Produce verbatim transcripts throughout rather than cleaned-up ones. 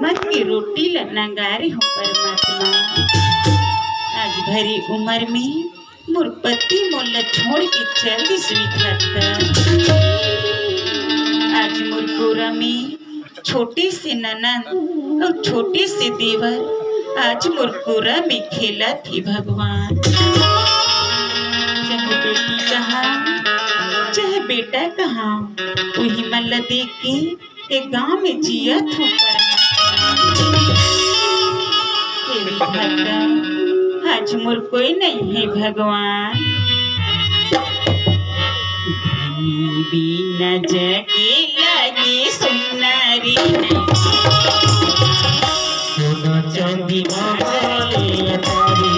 मन के रोटी ल नंगारे हो परमात्मा। आज भरी उमर में मोर पति मोला छोड़ के चल दिस विधाता। आज मोर कोरा में छोटे से ननंद अउ छोटे से देवर आज मोर कोरा में खेलत हे भगवान। चाहे बेटी कहा, चाहे बेटा कहा, उही मन ल देख के ए गांव में जियत हूँ परमात्मा। हे विधाता, आज मोर कोई नहीं है भगवान। धनी बिना जगे लगे सुनरी नहीं। सोना चांदी मांगले अटारी।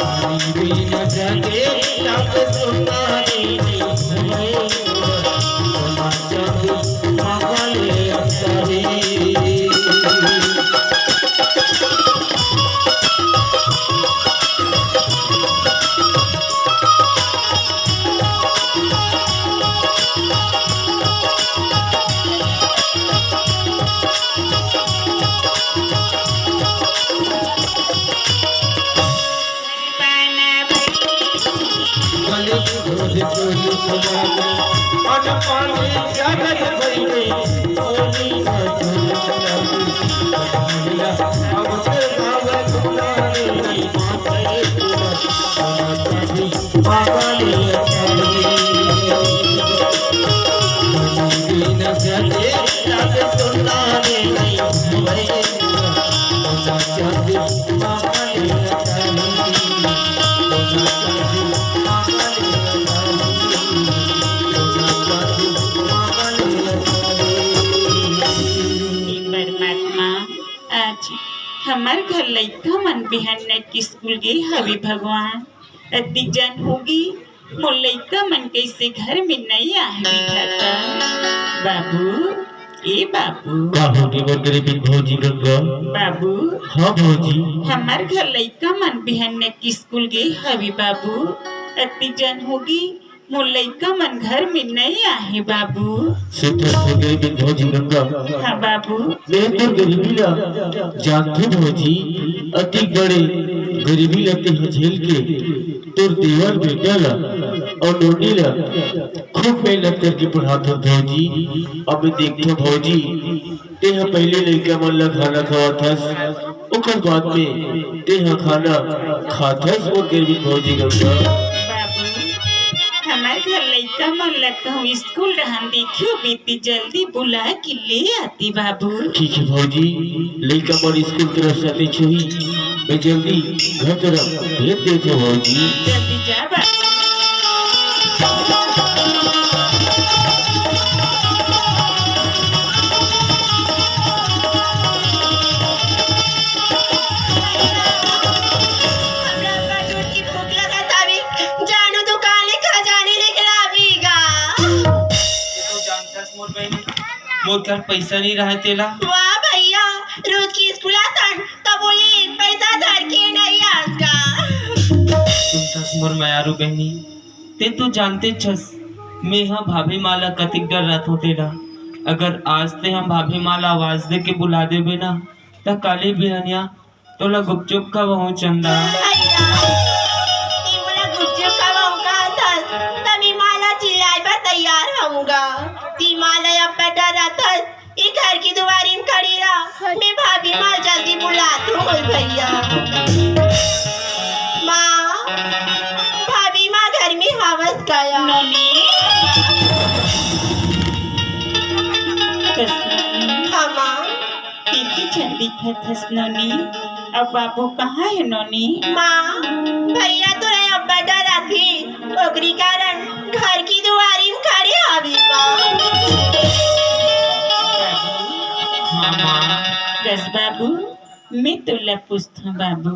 धनी बिना जगे लगे सुनरी नहीं। हे परमात्मा, आज हमर घर लइका मन बिहान के स्कूल गे हवे भगवान। अतिक जन होगी, मोर लइका मन कइसे घर में नइ आहे विधाता। बाबू, ए बाबू। का होगे मोर गरीबिन भौजी गंगा? बाबू। हाँ भौजी। हमर घर लइका मन बिहान के स्कूल गे हवे बाबू। अतिक जन होगी, मोर लइका मन घर में नइ आहे बाबू। सुन तो मोर गरीबिन भौजी गंगा। हाँ बाबू। मैं तोर गरीबी ला जानथों भौजी, अतिक बड़े गरीबी ला तेहा झेल के तोर देवर बेटा ला अउ नोनी ला खूब मेहनत करके पढ़ाथस भौजी। अब देखथों भौजी, तेहा पहली लइका मन ला खाना खवाथस, ओकर बाद में तेहा खाना खाथस, मोर गरीबिन भौजी गंगा। बाबू, हमर घर लइका मन ला कहूँ स्कूल डहन देखियो बेटी, जल्दी बुला के ले आती बाबू। ठीक है भौजी, लइका मन स्कूल तरफ से आते छुही, मैं जल्दी घर तरफ भेज देथों भौजी। जल्दी जा बाबू। हमरा अब्बड़ जोर के भूख लगत हवे, जानू दुकान ले खजानी लेके लाबी गा। तू जानथस मोर बहिनी, मोर कर पइसा नइ रहय तेला। वाह भैया, रोज के स्कूल आथन, तब बोले एक पइसा धर के नइ आस गा। सुनथस मोर मयारू बहिनी, ते तो जानतेच हस, मेंहा भाभी माँ ला कतिक डर्राथों तेला। अगर आज तेंहा भाभी माँ ला आवाज दे के बुला देबे ना, त काली बिहनिया तोला गुपचुप खवाहूँ चंदा। भैया, ते मोला गुपचुप खवाहूँ कहत हस, त में माँ ला चिल्लाय बर तैयार हवँव गा। ते माँ ला अब्बड़ डर्राथस, ए घर के दुवारी म खड़े रह, में भाभी माँ जल्दी बुलाथों भैया। माँ, भाभी माँ घर में हवस का या? नोनी। कस नोनी? हाँ माँ। तेती झन दिखत हस नोनी। अब बाबू कहाँ हे नोनी? माँ, भैया तोला अब्बड़ डर्राथे, ओकरी कारण घर के दुवारी म खड़े हवे माँ। हाँ माँ। कस बाबू, में तोला पूछथों बाबू,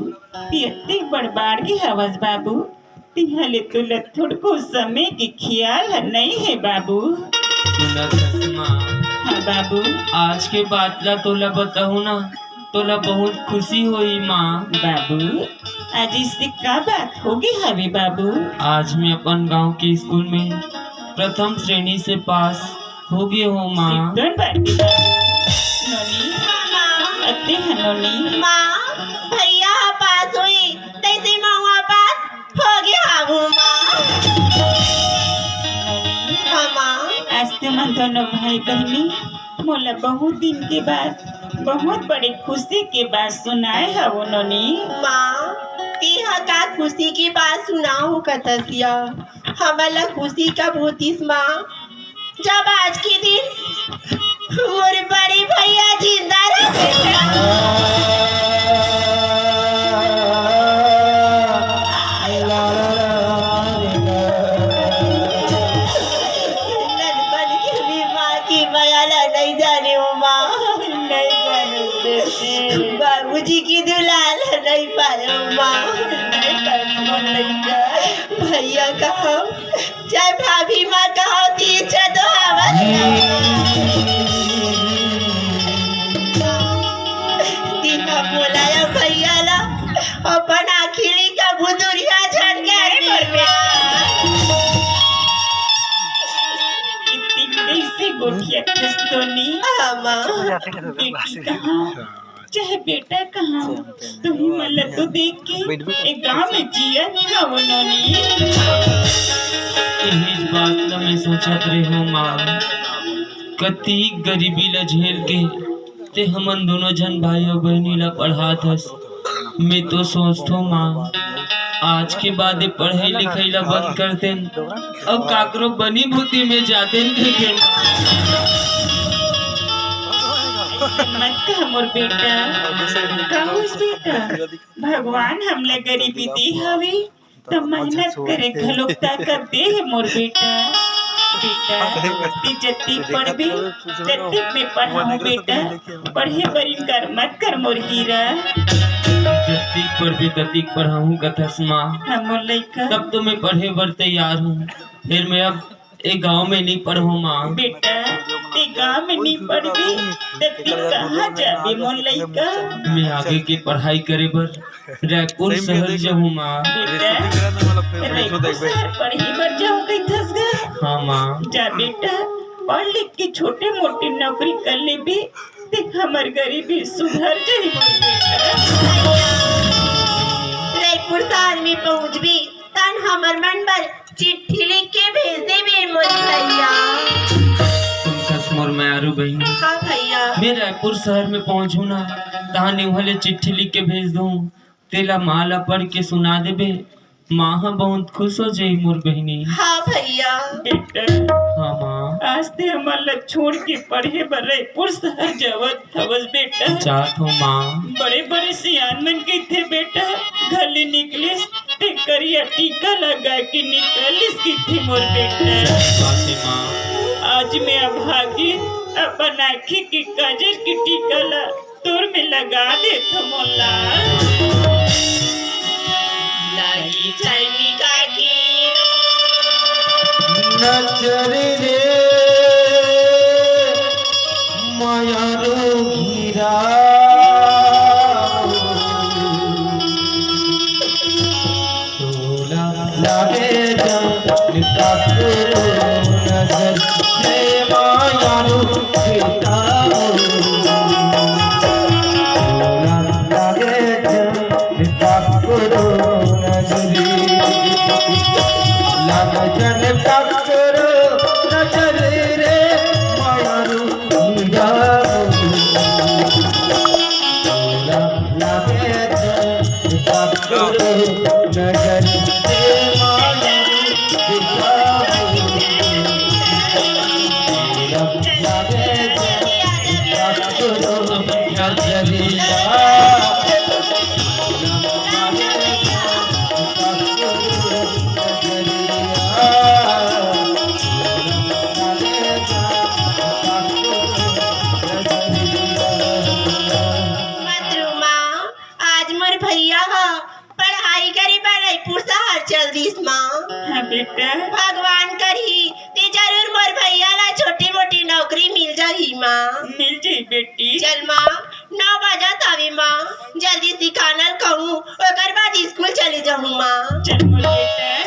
ते अतेक बड़ बाड़गे हवस बाबू, तिहां ले तोला थोड़को समय के खियाल ह नइ हे बाबू। सुनत हस माँ। हाँ बाबू। आज के बात ला तोला बताहूँ ना, तोला बहुत खुशी होही माँ। बाबू, आज अइसे का बात होगे हवे बाबू? आज में अपन गांव के स्कूल में प्रथम श्रेणी से पास होगे हों माँ। सिकंदर बाटी बाबू। माँ, भैया ह पास होई, तइसे मउहा पास होगे हावहूँ माँ। हाँ माँ। आज तुमन दोनों भाई बहिनी मोला बहुत दिन के बाद बहुत बड़े खुशी के बात सुनाए हव नोनी। माँ, तेहा का खुशी के बात सुनाहूँ कथस या? हमन ला खुशी कब होतिस माँ, जब आज के दिन मोर बड़े भैया जिंदा रहिस। ननपन के भी माँ की मया ला नइ जानेंव माँ। नइ जानेंव बेटी। बाबूजी की दुलार ला नइ पाएंव माँ। नइ पाएंव मोर लइका। भैया कहंव चाहे भाभी माँ कहंव, तीर छेद तो हावत। तेहा मोला या भैया ला अपन आखिरी कभू दूरिहा झन कर दे। इतनी कइसे गोठियाथस नोनी? हाँ माँ। बेटी कहंव चाहे बेटा कहंव, तुमन ला तो देख के ए गांव में जियत हवं नोनी। इहीच बात ला मैं सोचत रेहेंव माँ, कतिक गरीबी ला झेल के ते हमन दूनों झन भाई अउ बहिनी ला पढ़ात हस। मैं तो सोचथों माँ, आज के बाद ए पढ़ई लिखई ला बंद कर देन अउ काकरो बनी भूती में जा देन कहिके। मत कह मोर बेटा, का होइस बेटा? भगवान हमला गरीबी दे हवे, त मेहनत करे घलोक ताकत दे हे मोर बेटा। बेटा, तैं जतिक पढ़बे, ततिक मैं पढ़ाहूँ बेटा। पढ़े बर इनकार मत कर मोर हीरा। जतिक पढ़बे, ततिक पढ़ाहूँ कथस माँ। हाँ मोर लइका। तब तो मैं पढ़े बर तैयार हूँ, फेर मैं अब ए गांव में नइ पढ़हूं माँ। बेटा, तैं गांव में नइ पढ़बे, त तैं कहाँ जाबे मोर लइका? मैं आगे के पढ़ई करे बर रायपुर शहर जाहूं माँ। बेटा, रायपुर शहर पढ़ई बर जाहूं कहिथस गा? हाँ माँ। जा बेटा, पढ़ लिख के छोटे मोटे नौकरी कर लेबे, तैं हमर गरीबी सुधर जाही मोर बेटा। रायपुर शहर में पहुंचबे, तैं हमर मन बर चिट्ठी लिख के भेज देबे मोर भैया। सुन कस मोर मयारू बहिनी। हाँ भैया। मैं रायपुर शहर में पहुंचहूं ना, तहां ले उहां ले चिट्ठी लिख के भेज दूं, तेला माँ ला पढ़ के सुना देबे। माँ ह बहुत खुश हो जाही मोर बहिनी। हाँ भैया। बेटा। हाँ माँ। आज तैं हमन ला छोड़ के पढ़े बर रायपुर शहर जावत हवस बेटा। जात हूँ माँ। बड़े बड़े सियान मन कहिथे बेटा, घर ले निकलिस ते करिया टीका लगा के निकलिस कहिथे मोर बेटा। सही बात हे माँ। आज मैं अभागिन अपन आँखी के काजर के टीका ला तोर में लगा देथों मोला। लागी छाई काकी। नजर रे मयारू हीरा। तोला लागे जब काकरो नजर रे मयारू हीरा। तोला लागे जब काकरो नजरी। लागे जब काकरो नजर रे मयारू हीरा। तोला लागे जब काकरो नजर रे मयारू हीरा। मत रो माँ, आज मोर भैया ह पढ़ाई करे बर रायपुर शहर चल दिस माँ। हाँ बेटा। भगवान करही ते जरूर मोर भैया ला छोटी मोटी नौकरी मिल जाही माँ। मिल जाही बेटी। चल माँ, नौ बजत हवे माँ, जल्दी से खाना ल खाहूँ, ओकर बाद स्कूल चले जाहूँ माँ। चल मोर बेटा।